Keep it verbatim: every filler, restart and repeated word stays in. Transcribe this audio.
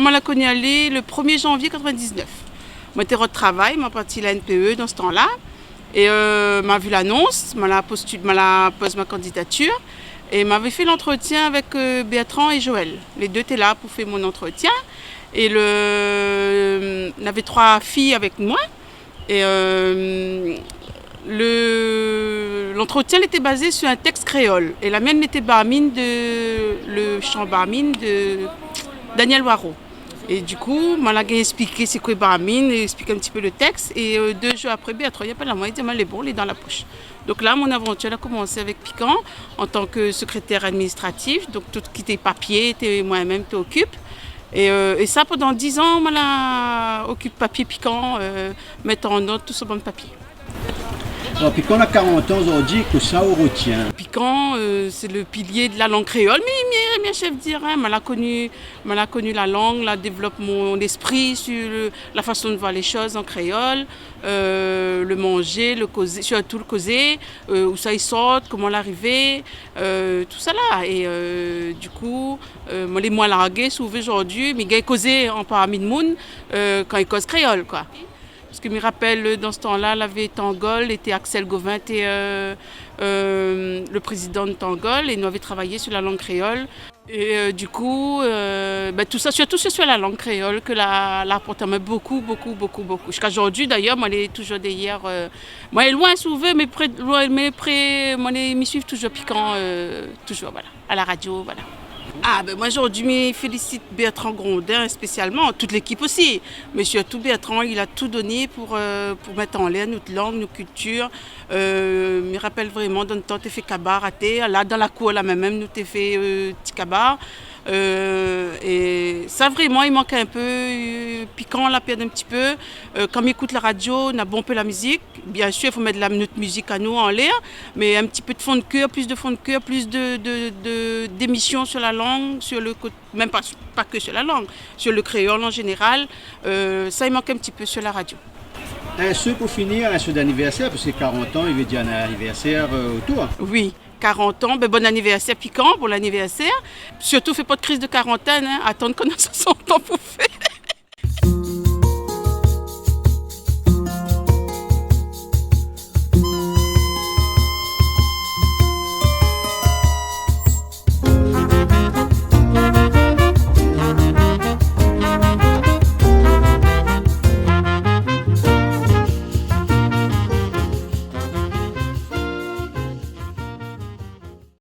Moin la koni ali le premier janvier quatre-vingt-dix-neuf. Moin té rod travay, moin parti la N P E dan se tan-la. É, euh, ma vi lanons, moin la postul-, moin la poz mon kandidatir. É moin la fé lantretien avèk, euh, Bertrand é Joël. Lé dé té la pou fé mon antretien. É le, navé troi fiy avèk moin. É, euh, le, lantretien lété bazé sur in tèks kréol. É la mienn lété Barmine de, le shan Barmine de Danyèl Waro. É du kou, moin la gingn èksplik sé koi Barmine, èksplik in ti pé le tèks. É, euh, dé zour apré, Bertrand i apèl amoin, i di amoin lé bon, lé dan la posh. Donk la, mon avantir la komansé avèk Pikan, an tan ke sekrétèr administratif. Donk tout ki té papié, té moin mèm té okip. É, euh, é sa, pandan dizan, moin la okip papié Pikan, euh, mèt an ord tout son bann papié. Alor, Pikan na karant an zordi, kosa ou rotien ? Pikan, euh, sé le pilié de la lang kréol, mé, mé, mé shèf dir, in, moin la koni, moin la koni la lang, la dévlop mon léspri sur le, la fason de voir lé shoz an kréol, euh, le manzé, le kozé, sirtou le kozé, euh, ousa i sort, koman la arivé, euh, tousala. É, euh, du kou, euh, moin lé moin largé, si ou vé, zordi, mi gingn kozé an parmi le moun, euh, kan i koz kréol, koi. Parske mi rapèl, euh, dan se tan-la, lavé Tangol, lété Axel Gauvin, té, euh, euh, le prézidan de Tangol, é nou lavé travay sur la lang kréol. É, euh, du kou, euh, bin, tousa, sirtou sur, sur la lang kréol ke la, la aport amoin bokou, bokou, bokou, bokou. Ziska zordi, dayèr, moin lé touzour dèrièr, euh, moin lé loin, si ou vé, mé pré, loin, mé pré, moin lé, mi suiv touzour Pikan, euh, touzour, voilà, à la radio, voilà. Ah, bin, moin, zordi, mi félisit Bertrand Grondin spésialman, tout lékip osi, mé sirtou Bertrand, li la tout doné pou, euh, pou mèt anlèr nout lang, nout kiltir. Euh, mi rapèl vréman, dan le tan, té fé kabar atèr, la, dan la kour, la mèm, mèm, nou té fé, euh, ti kabar. Euh, é sa, vréman, i mank in pé, euh, Pikan la pèrd in ti pé. Euh, kan mi ékout la radio, na bonpé la mizik. Biensir, i fo mèt la, nout mizik anou anlèr, mé in ti pé de fon de kèr, plis de fon de kèr, plis de, de, de, d'émision sur la lang, sur le kot-, mèm pa, pa ke sur la lang, sur le kréol an zénéral. Euh, sa, i mank in ti pé sur la radio. In soué pou finir, in soué d'anivèrsèr, parske karant an, i vé dir in anivèrsèr, euh, otour. Oui. Karant an, bin, bon anivèrsèr Pikan, bon anivèrsèr. Sirtou, fé pa de kriz de karantèn, in, atann kan ou na soisant an pou fé.